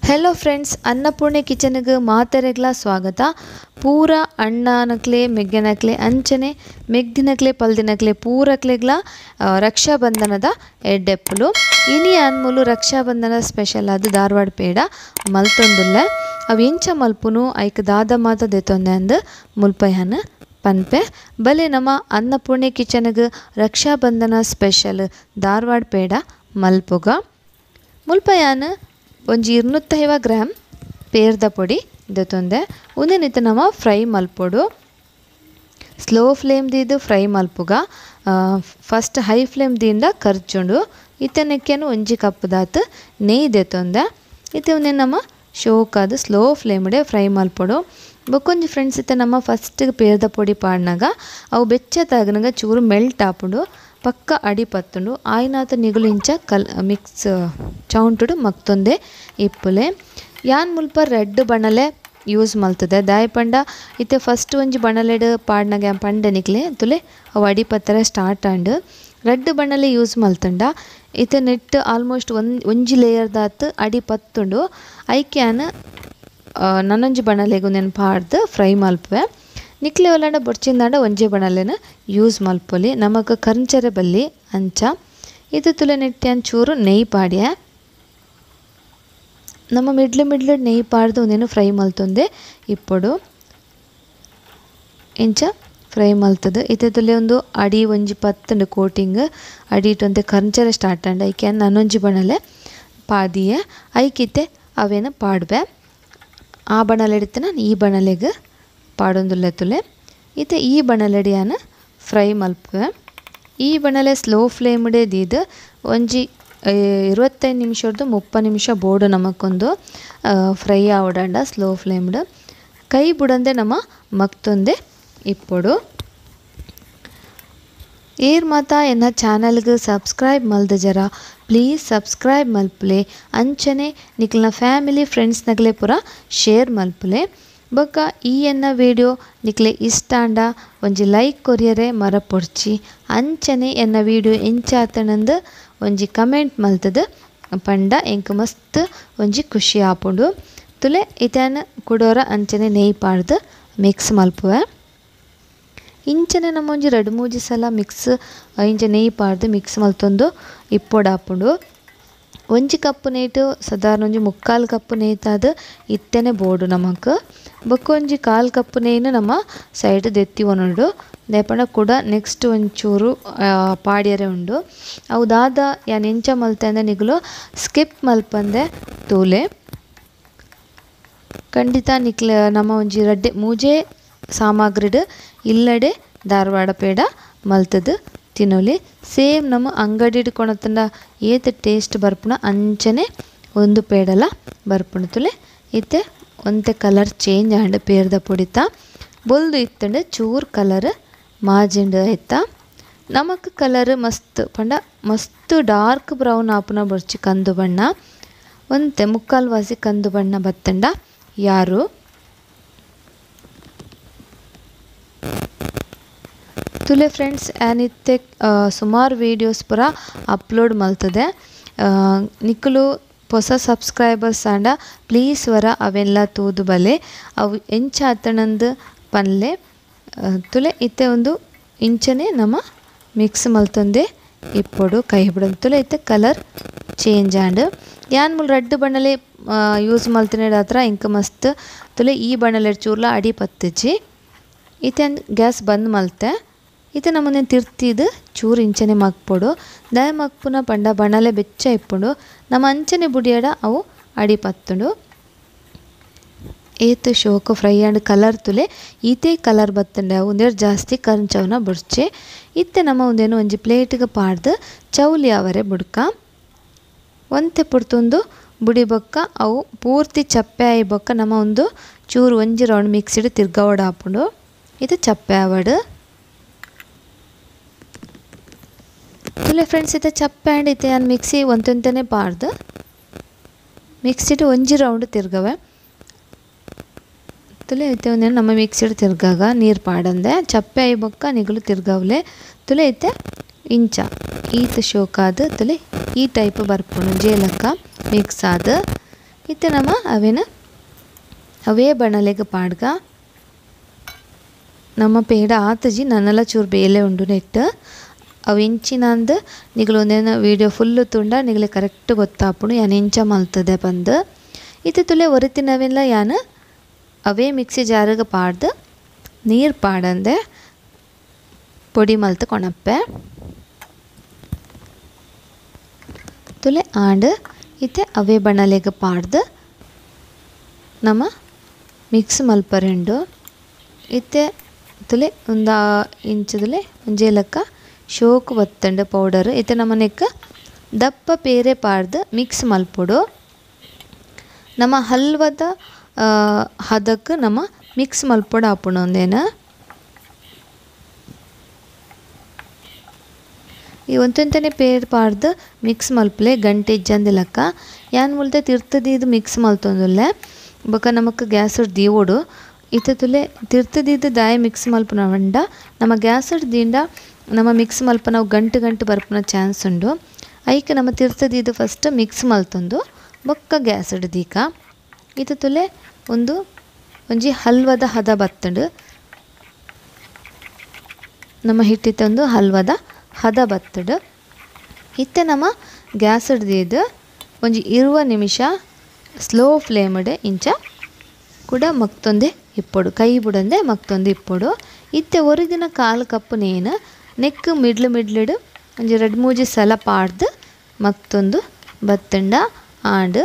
Hello friends, Annapurni ಕಿಚನ್ಗೆ ಮಾತೆರೆಗ್ಲ ಸ್ವಾಗತ. ಪೂರ ಅಣ್ಣನಕ್ಲೆ ಮೆಗ್ಗನಕ್ಲೆ ಅಂಚನೆ ಮೆಗ್ದಿನಕ್ಲೆ ಪಲ್ದಿನಕ್ಲೆ ಪೂರಕ್ಲೆಗ್ಲ ರಕ್ಷಾಬಂಧನದ ಎಡ್ಡೆಪ್ಪುಲು. ಇನಿ ಅನ್ಮೂಲು ರಕ್ಷಾಬಂಧನ ಸ್ಪೆಷಲ್ ಆದ ಧಾರವಾಡ ಪೇಡ ಮಲ್ತೊಂದುಲ್ಲೆ. ಅವು ಎಂಚ ಮಲ್ಪುನು ಐಕ್ ದಾದ ಮಾತ ದೆತೊಂದೆ ಅಂದ್ ಮುಲ್ಪಯಾನ ಪನ್ಪೆ. ಬಲೆ ನಮ್ಮ ಅನ್ನಪೂರ್ಣಿ ಕಿಚನ್ಗೆ ರಕ್ಷಾಬಂಧನ ಸ್ಪೆಷಲ್ ಧಾರವಾಡ ಪೇಡ ಮಲ್ಪುಗ. ಮುಲ್ಪಯಾನ ಒಂಜಿ 250 ಗ್ರಾಮ್ ಪೇರ್ದ ಪೊಡಿ ದೆತೊಂದೆ. ಉಂದೆನಿತ್ತೆ ನಮ ಫ್ರೈ ಮಲ್ಪೊಡು. ಸ್ಲೋ ಫ್ಲೇಮ್ ದೀದ್ ಫ್ರೈ ಮಲ್ಪುಗ. First high flame ದಿಂದ ಕರ್ಚುಂಡು. ಇತ್ತೆ ನೆಕ್ಕೆನು ಒಂಜಿ ಕಪ್ ದಾತ್ ನೆಯ್ ದೆತೊಂದೆ. ಇತ್ತೆ ಉಂದೆನ್ ನಮ ಶೋಕಾದ್ ಸ್ಲೋ ಫ್ಲೇಮ್ಡೆ ಫ್ರೈ ಮಲ್ಪೊಡು. ಬೊಕ್ಕೊಂಜಿ ಫ್ರೆಂಡ್ಸ್, ಇತ್ತೆ ನಮ್ಮ ಫಸ್ಟ್ ಪೇರ್ದ ಪೊಡಿ ಪಾಡ್ನಾಗ ಅವು ಬೆಚ್ಚ ತಾಗನಾಗ ಚೂರು ಮೆಲ್ಟ್ ಆಪುಂಡು, ಪಕ್ಕ ಅಡಿ ಪತ್ತುಂಡು. ಆಯ್ನಾತ ನಿಗುಲು ಇಂಚ ಕಲ್ ಮಿಕ್ಸ್ ಚೌಂಟುಡು ಮಕ್ತೊಂದೆ ಇಪ್ಪುಲೆ. ಯಾನ್ ಮುಲ್ಪ ರೆಡ್ ಬಣ್ಣಲೆ ಯೂಸ್ ಮಲ್ತದೆ. ದಾಯಪಂಡ ಇತ್ತೆ ಫಸ್ಟ್ ಒಂಜಿ ಬಣ್ಣಲೆಡ್ ಪಾಡ್ನಾಗ ಪಂಡೆ ನಿಕ್ಲೆ ತುಲೆ ಅವು ಅಡಿ ಪತ್ತರ ಸ್ಟಾರ್ಟ್ ಆಂಡ್. ರೆಡ್ ಬಣ್ಣಲೆ ಯೂಸ್ ಮಲ್ತಂಡ ಇತ್ತೆ ನೆಟ್ ಆಲ್ಮೋಸ್ಟ್ ಒಂಜಿ ಲೇಯರ್ ದಾತ್ ಅಡಿ ಪತ್ತುಂಡು. ಐಕ್ಯಾನ್ ನನ್ನೊಂಜಿ ಬಣ್ಣಲೆಗು ನೆನ್ ಪಾಡ್ದು ಫ್ರೈ ಮಲ್ಪುವೆ. ನಿಕ್ಲೆ ಒಲ್ಲಾಂಡ ಬೊಡ್ಚಿಂದಾಂಡ ಒಂಜೆ ಬಣ್ಣಲೆನ ಯೂಸ್ ಮಲ್ಪೊಲಿ, ನಮಕ್ ಕರ್ಂಚರೆ ಬಲ್ಲಿ ಅಂಚ. ಇದು ತುಲೆ ನೆಟ್ಯಾನ್ ಚೂರು ನೆಯ್ ಪಾಡ್ಯ. ನಮ್ಮ ಮಿಡ್ಲು ಮಿಡ್ಲು ನೆಯ್ ಪಾಡ್ದು ಒಂದೇನು ಫ್ರೈ ಮಲ್ತೊಂದೆ ಇಪ್ಪೊಡು. ಇಂಚ ಫ್ರೈ ಮಲ್ತದು. ಇತ್ತೆ ತುಲೆ ಒಂದು ಅಡಿ ಒಂಜಿ ಪತ್ತುಂಡು ಕೋಟಿಂಗ್ ಅಡಿ ಇಟ್ಟೊಂತೆ ಕರ್ಂಚರೆ ಸ್ಟಾರ್ಟ್ ಆಂಡ್. ಐಕೆ ನನ್ನೊಂಜಿ ಬಣ್ಣಲೆ ಪಾದಿಯೆ. ಐಕಿತ್ತೆ ಅವೇನು ಪಾಡ್ಬೆ. ಆ ಬಣ್ಣಲೆಡಿತ್ತೆ ನಾನು ಈ ಬಣ್ಣಲೆಗ್ ಪಾಡೊಂದುಲ್ಲೆ ತುಲೆ. ಇತ್ತೆ ಈ ಬಣ್ಣಲೆಡಿಯಾನ ಫ್ರೈ ಮಲ್ಪುವೆ. ಈ ಬಣ್ಣಲೆ ಸ್ಲೋ ಫ್ಲೇಮ್ಡೆ ದೀದ್ ಒಂಜಿ 25 ನಿಮಿಷದ್ದು 30 ನಿಮಿಷ ಬೋಡು ನಮಕ್ಕೊಂದು ಫ್ರೈ ಆವಡಂಡ ಸ್ಲೋ ಫ್ಲೇಮ್ಡ್. ಕೈ ಬುಡಂದೆ ನಮ್ಮ ಮಕ್ತೊಂದೆ ಇಪ್ಪೊಡು. ಏರ್ ಮಾತ ಎನ್ನ ಚಾನಲ್ಗೆ ಸಬ್ಸ್ಕ್ರೈಬ್ ಮಲ್ದ ಜರ ಪ್ಲೀಸ್ ಸಬ್ಸ್ಕ್ರೈಬ್ ಮಲ್ಪುಲೆ. ಅಂಚನೆ ನಿಕ್ಲ್ನ ಫ್ಯಾಮಿಲಿ ಫ್ರೆಂಡ್ಸ್ ನಗಲೆ ಪೂರ ಶೇರ್ ಮಲ್ಪುಲೆ. ಬೊಕ್ಕ ಈ ಎನ್ನ ವಿಡಿಯೋ ನಿಕ್ಲೆ ಇಷ್ಟಾಂಡ ಒಂಜಿ ಲೈಕ್ ಕೊರಿಯರೆ ಮರಪೊಡ್ಚಿ. ಅಂಚನೆ ಎನ್ನ ವಿಡಿಯೋ ಎಂಚಾತನಂದು ಒಂಜಿ ಕಮೆಂಟ್ ಮಲ್ತದು ಪಂಡ ಎಂಕ್ ಮಸ್ತ್ ಒಂಜಿ ಖುಷಿ ಆಪುಂಡು. ತುಲೆ ಇತಾನ ಕುಡೋರ ಅಂಚನೆ ನೆಯ್ ಪಾಡ್ದು ಮಿಕ್ಸ್ ಮಲ್ಪುವೆ. ಇಂಚನೆ ನಮ್ಮ ಒಂಜಿ 2-3 ಸಲ ಮಿಕ್ಸ್ ಇಂಚ ನೆಯ್ ಪಾಡ್ದು ಮಿಕ್ಸ್ ಮಲ್ತೊಂದು ಇಪ್ಪೊಡಾಪುಂಡು. ಒಂಜಿ ಕಪ್ ನೇಟು ಸಾಧಾರಣ ಒಂಜಿ 3/4 ಕಪ್ ನೇಯ್ತಾದ ಇತ್ತೆನೆ ಬೋಡು ನಮಕ್. ಬೊಕ್ಕ ಒಂಜಿ 1/4 ಕಪ್ ನೇಯ್ನು ನಮ್ಮ ಸೈಡ್ ದೆತ್ತಿ ಒನೊಡು. ದಾಯೆಪಂಡ ಕೂಡ ನೆಕ್ಸ್ಟ್ ಒಂಚೂರು ಪಾಡ್ಯರೆ ಉಂಡು. ಅವು ದಾದ ಯಾನ್ ಎಂಚ ಮಲ್ತೆ ಅಂದೆ ನಿಗುಲು ಸ್ಕಿಪ್ ಮಲ್ಪಂದೆ ತೂಲೆ. ಖಂಡಿತ ನಿಕ್ಲೆ ನಮ್ಮ ಒಂಜಿ 2-3 ಸಾಮಗ್ರಿಡ್ ಇಲ್ಲಡೆ ಧಾರವಾಡ ಪೇಡ ಮಲ್ತದು ತಿನ್ನೊಲಿ. ಸೇಮ್ ನಮ್ಮ ಅಂಗಡಿಡ್ ಕೊಣತಂಡ ಏತ್ ಟೇಸ್ಟ್ ಬರ್ಪುಣ ಅಂಚನೆ ಒಂದು ಪೇಡಲ ಬರ್ಪುಣ ತುಲೆ. ಇತ್ತೆ ಒಂತೆ colour change and ಪೇರ್ದ ಪೊಡಿತ ಬೊಲ್ದು ಇತ್ತಂಡೆ ಚೂರ್ ಕಲರ್ ಮಾಜಿಂಡು ಆಯ್ತ. ನಮಕ್ ಕಲರ್ ಮಸ್ತ್ ಪಂಡ ಮಸ್ತ್ ಡಾರ್ಕ್ ಬ್ರೌನ್ ಆಪುನ ಬೊರ್ಚಿ ಕಂದು ಬಣ್ಣ ಒಂತೆ 3/4 ವಾಸಿ ಕಂದು ಬಣ್ಣ ಬತ್ತಂಡ ಯಾರು. ತುಲೆ ಫ್ರೆಂಡ್ಸ್, ಆನಿತ್ತೆ ಸುಮಾರು ವೀಡಿಯೋಸ್ ಪೂರ ಅಪ್ಲೋಡ್ ಮಲ್ತದೆ. ನಿಕ್ಕುಲು ಹೊಸ ಸಬ್ಸ್ಕ್ರೈಬರ್ಸ್ ಆಂಡ ಪ್ಲೀಸ್ ವರ ಅವೆಲ್ಲ ತೂದು ಬಲೆ ಅವು ಎಂಚ ಆತಣಂದು ಪನ್ಲೆ. ತುಲೆ ಇತ್ತೆ ಒಂದು ಇಂಚನೆ ನಮ್ಮ ಮಿಕ್ಸ್ ಮಲ್ತೊಂದೆ ಇಪ್ಪೊಡು ಕೈ ಬಿಡೋದು. ತುಲೆ ಇತ್ತೆ colour change and. ಯಾನ್ ಮೂಲು ರೆಡ್ ಬಣ್ಣಲೆ ಯೂಸ್ ಮಲ್ತಿನ ಹತ್ರ ಇಂಕ ಮಸ್ತ್ ತುಲೆ ಈ ಬಣ್ಣಲೆ ಚೂರ್ಲ ಅಡಿ ಪತ್ತಿಜಿ. ಇತ್ತೆ ಗ್ಯಾಸ್ ಬಂದ್ ಮಲ್ತೆ. ಇತ್ತೆ ನಮ್ಮನೆ ತಿರ್ತಿದ್ದು ಚೂರು ಇಂಚನೆ ಮಕ್ಪೊಡು. ದಾಯ ಮಕ್ಪುನ ಪಂಡ ಬಣ್ಣಲೆ ಬೆಚ್ಚ ಇಪ್ಪುಂಡು. ನಮ್ಮ ಅಂಚನೆ ಬುಡಿಯಡ ಅವು ಅಡಿ ಪತ್ತುಂಡು. ಏತ್ ಶೋಕು fry and colour ತುಲೆ ಈತೆ ಕಲರ್ ಬತ್ತಂಡೆ ಅವು ಒಂದೇರು ಜಾಸ್ತಿ ಕರ್ಂಚವನ ಬುಡ್ಚೆ. ಇತ್ತೆ ನಮ್ಮ ಒಂದೇನು ಒಂಜಿ ಪ್ಲೇಟ್ಗೆ ಪಾಡ್ದು ಚೌಲಿ ಅವರೆ ಬುಡ್ಕ ಒಂತೆ ಪುಡ್ತೊಂದು ಬುಡಿ ಬೊಕ್ಕ ಅವು ಪೂರ್ತಿ ಚಪ್ಪೆ ಆಯಿ ಬೊಕ್ಕ ನಮ್ಮ ಒಂದು ಚೂರು ಒಂಜಿ ರೌಂಡ್ ಮಿಕ್ಸಿಡ್ ತಿರ್ಗವಡ ಆಪುಂಡು. ಇದು ಚಪ್ಪೆ ಆವಡು. ತುಲೆ ಫ್ರೆಂಡ್ಸ್, ಇತ್ತೆ ಚಪ್ಪೆ ಆ್ಯಂಡ್ ಇತ್ತೆ ಯಾನ್ ಮಿಕ್ಸಿ ಒಂತೊಂತೆನೆ ಪಾಡ್ದು ಮಿಕ್ಸಿಡ್ ಒಂಜಿ ರೌಂಡ್ ತಿರ್ಗವೆ. ತುಲೆ ಇತ್ತೆ ಒಂದೇನು ನಮ್ಮ ಮಿಕ್ಸಿಡ್ ತಿರ್ಗಾಗ ನೀರು ಪಾಡಂದೆ ಚಪ್ಪೆ ಆಯಿ ಬೊಕ್ಕ ನಿಗುಲು ತಿರ್ಗವ್ಲೆ. ತುಲೆ ಇತ್ತೆ ಇಂಚ ಈತ್ ಶೋಕಾದ್ ತುಲೆ ಈ ಟೈಪ್ ಬರ್ಪುಂಡು ಜೇಲಕ್ಕ ಮಿಕ್ಸ್ ಆದ್. ಇತ್ತೆ ನಮ್ಮ ಅವೇನ ಅವೇ ಬಣಲೆಗೆ ಪಾಡ್ಗ ನಮ್ಮ ಪೇಡ ಆತಜಿ ನನ್ನೆಲ್ಲ ಚೂರು ಬೇಲೆ ಉಂಡು ನೆಟ್ಟು ಅವು ಇಂಚಿನಂದು ನಿಗಲು ಒಂದೇನ ವೀಡಿಯೋ ಫುಲ್ಲು ತುಂಡ ನಿಗಲೆ ಕರೆಕ್ಟ್ ಗೊತ್ತಾಪುಣು ಯಾನ್ ಎಂಚ ಮಲ್ತದೆ ಪಂದು ಇತ್ತೆ ತುಲೆ ಒರಿತಿನವೆಲ್ಲ ಯಾನ್ ಅವೇ ಮಿಕ್ಸಿ ಜಾರಿಗೆ ಪಾಡ್ದು ನೀರು ಪಾಡಂದೆ ಪೊಡಿ ಮಲ್ತು ಕೊಣಪ್ಪೆ ತುಲೆ ಆಂಡ್ ಇತ್ತೆ ಅವೇ ಬಣಲೆಗೆ ಪಾಡ್ದು ನಮ್ಮ ಮಿಕ್ಸ್ ಮಲ್ಪರೆಂಡು ಇತ್ತೆ ತುಲೆ ಒಂದು ಇಂಚದಲೆ ಒಂಜೇ ಲೆಕ್ಕ ಶೋಕು ಬತ್ತಂಡು ಪೌಡರ್ ಇತ್ತೆ ನಮ್ಮ ನೆಕ್ಕ ದಪ್ಪ ಪೇರೆ ಪಾಡ್ದು ಮಿಕ್ಸ್ ಮಲ್ಪೊಡು ನಮ್ಮ ಹಲ್ವದ ಹದಕ್ಕೆ ನಮ್ಮ ಮಿಕ್ಸ್ ಮಲ್ಪೊಡು ಆಪುಣು ಒಂದೇನ ಈ ಒಂತೊಂತನೆ ಪೇರ್ ಪಾಡ್ದು ಮಿಕ್ಸ್ ಮಲ್ಪಲೆ ಗಂಟೆ ಇಜ್ಜಂದಿ ಲೆಕ್ಕ ಯಾನ್ ಮುಲ್ತೆ ತಿರ್ತದೀದು ಮಿಕ್ಸ್ ಮಲ್ತೊಂದುಲ್ಲೆ ಬೊಕ ನಮಕ್ ಗ್ಯಾಸ್ ದೀವೊಡು ಇತ್ತೆ ತುಲೆ ತಿರ್ತದೀದು ದಾಯ ಮಿಕ್ಸ್ ಮಲ್ಪುನ ಪಂಡ ನಮ್ಮ ಗ್ಯಾಸ್ ದಿಂಡ ನಮ್ಮ ಮಿಕ್ಸ್ ಮಲ್ಪನ ಗಂಟು ಗಂಟು ಬರ್ಪುನ ಚಾನ್ಸ್ ಉಂಡು ಐಕ್ ನಮ್ಮ ತಿರ್ತದೀದು ಫಸ್ಟ್ ಮಿಕ್ಸ್ ಮಲ್ತೊಂದು ಬೊಕ್ಕ ಗ್ಯಾಸ್ ದೀಕ ಇತ್ತೆ ತುಲೆ ಒಂದು ಒಂಜಿ ಹಲ್ವದ ಹದ ಬತ್ತಂಡು ನಮ್ಮ ಹಿಟ್ಟಿತ್ತೊಂದು ಹಲ್ವದ ಹದ ಬತ್ತಡು ಇತ್ತೆ ನಮ್ಮ ಗ್ಯಾಸ್ ದೀದು ಒಂಜಿ 20 ನಿಮಿಷ ಸ್ಲೋ ಫ್ಲೇಮ್ಡ್ ಇಂಚ ಕೂಡ ಮಕ್ತೊಂದೆ ಇಪ್ಪೊಡು ಕೈ ಬುಡಂದೆ ಮಕ್ತೊಂದು ಇಪ್ಪೊಡು ಇತ್ತೆ ಒರಿದಿನ 1/4 ಕಪ್ ನೇನು ನೆಕ್ ಮಿಡ್ಲು ಮಿಡ್ಲಿಡು ಒಂಜಿ 2-3 ಸಲ ಪಾಡ್ದು ಮಕ್ತೊಂದು ಬತ್ತಂಡ ಆಂಡ್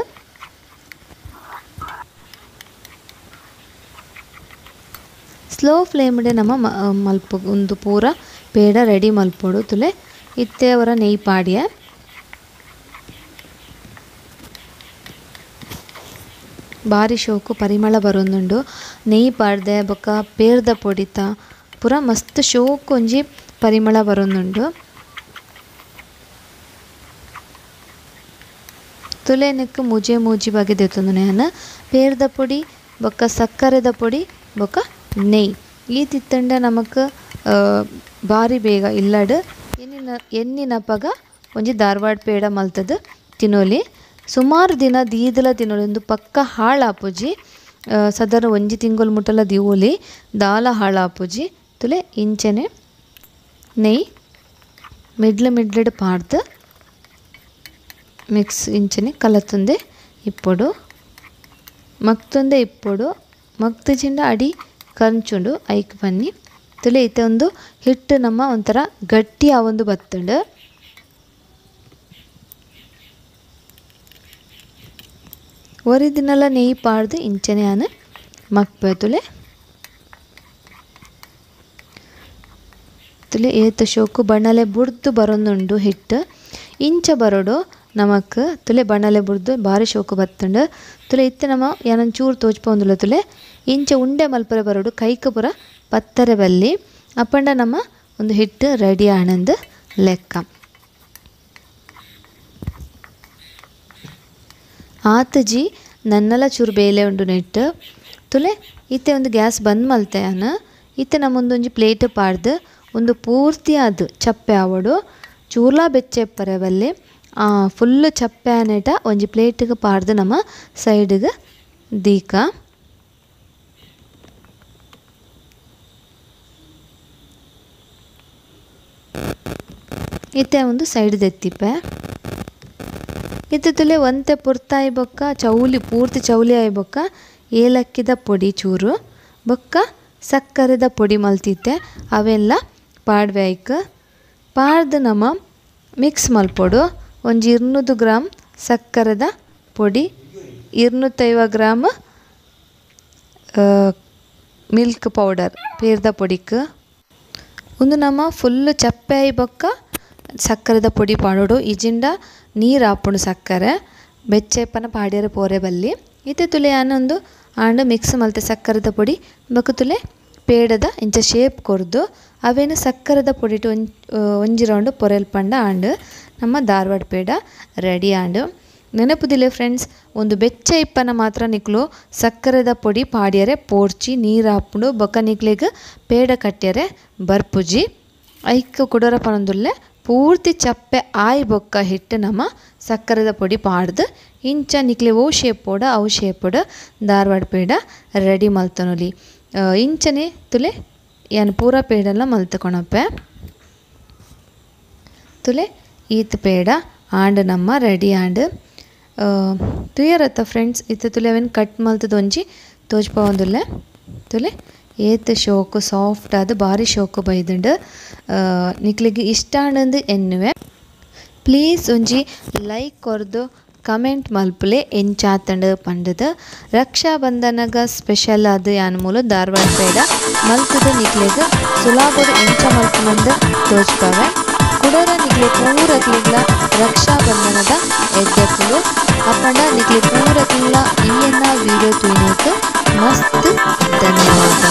ಸ್ಲೋ ಫ್ಲೇಮ್ಡೆ ನಮ್ಮ ಮಲ್ಪ ಒಂದು ಪೂರ ಪೇಡ ರೆಡಿ ಮಲ್ಪೊಡು ತುಲೆ ಇತ್ತೆ ಅವರ ನೆಯ್ಯಿ ಪಾಡಿಯ ಬಾರಿ ಶೋಕು ಪರಿಮಳ ಬರೋದುಂಡು ನೆಯ್ಯಿ ಪಾಡ್ದೆ ಬೊಕ್ಕ ಪೇರ್ದ ಪೊಡಿತ ಪೂರ ಮಸ್ತ್ ಶೋಕು ಒಂಜಿ ಪರಿಮಳ ಬರೋದುಂಡು ತುಲೆ ನೆಕ್ ಮೂಜೆ ಮೂಜಿ ಬಗೆ ದೆತ್ತೊಂದು ಯಾನ್ ಪೇರ್ದ ಪೊಡಿ ಬೊಕ್ಕ ಸಕ್ಕರೆದ ಪೊಡಿ ಬೊಕ್ಕ ನೆಯ್ಯಿ ಈ ತಿತ್ತಂಡ ನಮಕ್ ಬಾರಿ ಬೇಗ ಇಲ್ಲಡ್ ಎನ್ನಿನಪಗ ಒಂಜಿ ಧಾರವಾಡ ಪೇಡ ಮಲ್ತದ ತಿನ್ನೋಲಿ ಸುಮಾರು ದಿನ ದೀದಲ ತಿನ್ನೋಲಿ ಒಂದು ಪಕ್ಕ ಹಾಳಾಪುಜಿ ಸಾಧಾರಣ ಒಂಜಿ ತಿಂಗಳು ಮುಟ್ಟಲ ದೀವೋಲಿ ದಾಲ ಹಾಳಾಪುಜಿ ತುಲೆ ಇಂಚನೆ ನೆಯ್ಯಿ ಮಿಡ್ಲು ಮಿಡ್ಲಡ್ ಪಾಡ್ದು ಮಿಕ್ಸ್ ಇಂಚನೆ ಕಲತೊಂದೆ ಇಪ್ಪೊಡು ಮಕ್ತೊಂದೆ ಇಪ್ಪೊಡು ಮಕ್ತುಜಿಂಡ ಅಡಿ ಕಂಚುಂಡು ಐಕ್ ಬನ್ನಿ ತುಲೆ ಇತ್ತೆ ಒಂದು ಹಿಟ್ಟು ನಮ್ಮ ಒಂಥರ ಗಟ್ಟಿ ಆವೊಂದು ಬತ್ತುಂಡು ಒರಿ ದಿನಲ ನೆಯ್ಯಿ ಪಾಡ್ದು ಇಂಚನೆ ಯಾನ್ ಮಕ್ಪೆ ತುಲೆ ತುಲೆ ಏತ್ ಶೋಕು ಬಣ್ಣಲೆ ಬುಡ್ದು ಬರೊಂದುಂಡು ಹಿಟ್ಟು ಇಂಚ ಬರೊಡು ನಮಕ್ ತುಲೆ ಬಣ್ಣಲೆ ಬುಡ್ದು ಬಾರಿ ಶೋಕು ಬತ್ತುಂಡು ತುಲೆ ಇತ್ತೆ ನಮ ಯಾನೊಂದು ಚೂರು ತೋಜ್ಪೊಂದುಲ್ಲ ತುಲೆ ಇಂಚ ಉಂಡೆ ಮಲ್ಪರೆ ಬರೊಡು ಕೈಕ್ ಪೂರ ಪತ್ತರೆ ಬಲ್ಲಿ ಅಪ್ಪಂಡ ನಮ್ಮ ಒಂದು ಹಿಟ್ಟು ರೆಡಿ ಆನಂದ್ ಲೆಕ್ಕ ಆತಜಿ ನನ್ನಲ ಚೂರು ಬೇಲೆ ಉಂಡು ನೆಟ್ಟು ತುಲೆ ಇತ್ತೆ ಒಂದು ಗ್ಯಾಸ್ ಬಂದ್ ಮಲ್ತೆ ಯಾನ್ ಇತ್ತೆ ನಮ್ಮೊಂದೊಂಜಿ ಪ್ಲೇಟ್ ಪಾಡ್ದು ಒಂದು ಪೂರ್ತಿ ಅದು ಚಪ್ಪೆ ಆವೊಡು ಚೂರ್ಲಾ ಬೆಚ್ಚೆಪ್ಪರೆ ಬಲ್ಲಿ ಫುಲ್ ಚಪ್ಪೆ ಆನೇಟ ಒಂಜಿ ಪ್ಲೇಟಿಗೆ ಪಾಡ್ದು ನಮ್ಮ ಸೈಡ್ಗೆ ದೀಕ ಇತ್ತೆ ಒಂದು ಸೈಡ್ ದೆತ್ತಿಪ್ಪೆ ಇತ್ತೆ ತುಲೆ ಒಂತೆ ಪೊರ್ತಾಯಿ ಬೊಕ್ಕ ಚೌಲಿ ಪೂರ್ತಿ ಚೌಲಿ ಆಯಿ ಬೊಕ್ಕ ಏಲಕ್ಕಿದ ಪೊಡಿ ಚೂರು ಬೊಕ್ಕ ಸಕ್ಕರೆದ ಪೊಡಿ ಮಲ್ತಿತ್ತೆ ಅವೆಲ್ಲ ಪಾಡ್ವೆ ಐಕ್ ಪಾಡ್ದು ನಮ್ಮ ಮಿಕ್ಸ್ ಮಲ್ಪೊಡು ಒಂಜಿ 200 ಗ್ರಾಮ್ ಸಕ್ಕರೆದ ಪೊಡಿ 250 gram milk powder ಪೇರ್ದ ಪೊಡಿಕ್ ಒಂದು ನಮ್ಮ ಫುಲ್ ಚಪ್ಪೆ ಆಯಿ ಬೊಕ್ಕ ಸಕ್ಕರೆದ ಪೊಡಿ ಪಾಡೋಡು ಇಜಿಂಡ ನೀರು ಆಪುಂಡು ಸಕ್ಕರೆ ಬೆಚ್ಚೆಪ್ಪನ ಪಾಡ್ಯರೆ ಪೋರೆ ಬಲ್ಲಿ ಇತ್ತೆ ತುಲೆ ಯಾನೊಂದು ಆಂಡ ಮಿಕ್ಸ್ ಮಲ್ತೆ ಸಕ್ಕರೆದ ಪೊಡಿ ಬೊಕ್ಕ ತುಲೆ ಪೇಡದ ಇಂಚ ಶೇಪ್ ಕೊರ್ದು ಅವೇನು ಸಕ್ಕರೆದ ಪೊಡಿಟ್ ಒಂಜಿ ರೌಂಡ್ ಪೊರೆಲ್ ಪಂಡ ಆಂಡ್ ನಮ್ಮ ಧಾರವಾಡ ಪೇಡ ರೆಡಿ ಆಂಡ್ ನೆನಪುದಿಲ್ಲ ಫ್ರೆಂಡ್ಸ್ ಒಂದು ಬೆಚ್ಚ ಇಪ್ಪನ ಮಾತ್ರ ನಿಕ್ಲು ಸಕ್ಕರೆದ ಪೊಡಿ ಪಾಡ್ಯರೆ ಪೋರ್ಚಿ ನೀರು ಆಪುಂಡು ಬೊಕ್ಕ ನಿಕ್ಲೆಗ್ ಪೇಡ ಕಟ್ಯರೆ ಬರ್ಪುಜಿ ಐಕ್ ಕುಡೋರ ಪನೊಂದುಲ್ಲೆ ಪೂರ್ತಿ ಚಪ್ಪೆ ಆಯಿ ಬೊಕ್ಕ ಹಿಟ್ಟು ನಮ್ಮ ಸಕ್ಕರೆದ ಪೊಡಿ ಪಾಡ್ದು ಇಂಚ ನಿಕ್ಲೆ ಓ ಶೇಪ್ ಪೋಡ ಅವು ಶೇಪುಡು ಧಾರವಾಡ ಪೇಡ ರೆಡಿ ಮಲ್ತೊನೊಲಿ. ಇಂಚನೆ ತುಲೆ ಯಾನ್ ಪೂರ ಪೇಡಲ ಮಲ್ತುಕೊಣಪೆ. ತುಲೆ ಈತ್ ಪೇಡ ಆಂಡ್ ನಮ್ಮ ರೆಡಿ ಆಂಡ್. ತುಯರತ್ತ ಫ್ರೆಂಡ್ಸ್ ಇತ್ತೆ ತುಲೆ ಅವೆನ್ ಕಟ್ ಮಲ್ತದ ಒಂಜಿ ತೋಜ್ಪಾವೊಂದುಲ್ಲೆ. ತುಲೆ ಏತ್ ಶೋಕು ಸಾಫ್ಟ್ ಆದ್ ಬಾರಿ ಶೋಕು ಬೈದುಂಡು. ನಿಕ್ಲೆಗ್ ಇಷ್ಟ ಆಂಡಂದು ಎನ್ನುವೆ. ಪ್ಲೀಸ್ ಒಂಜಿ ಲೈಕ್ ಕೊರ್ದು ಕಮೆಂಟ್ ಮಲ್ಪುಲೆ ಎಂಚಾತಂಡು ಪಂಡುದು. ರಕ್ಷಾಬಂಧನಗ ಸ್ಪೆಷಲ್ ಆದ್ ಯಾನ್ ಮೂಲು ಧಾರವಾಡ ಪೇಡ ಮಲ್ತುದು ನಿಕ್ಲೆಗ್ ಸುಲಾಬೋಡು ಎಂಚ ಮಲ್ಪುನಂದು ತೋಜ್ಪಾವೆ. ಕುಡರ ನಿಕ್ಲೆ ಪೂರಕ್ಲೆಗ್ಲ ರಕ್ಷಾಬಂಧನದ ಎಡ್ಡೆಪ್ಪುಲು. ಅಪ್ಪಂಡ ನಿಕ್ಲೆ ಪೂರಕ್ಲೆಗ್ಲ ಈ ಎನ್ನ ವಿಡಿಯೋ ತೂಯಿನೇಕ್ ಮಸ್ತ್ ಧನ್ಯವಾದ.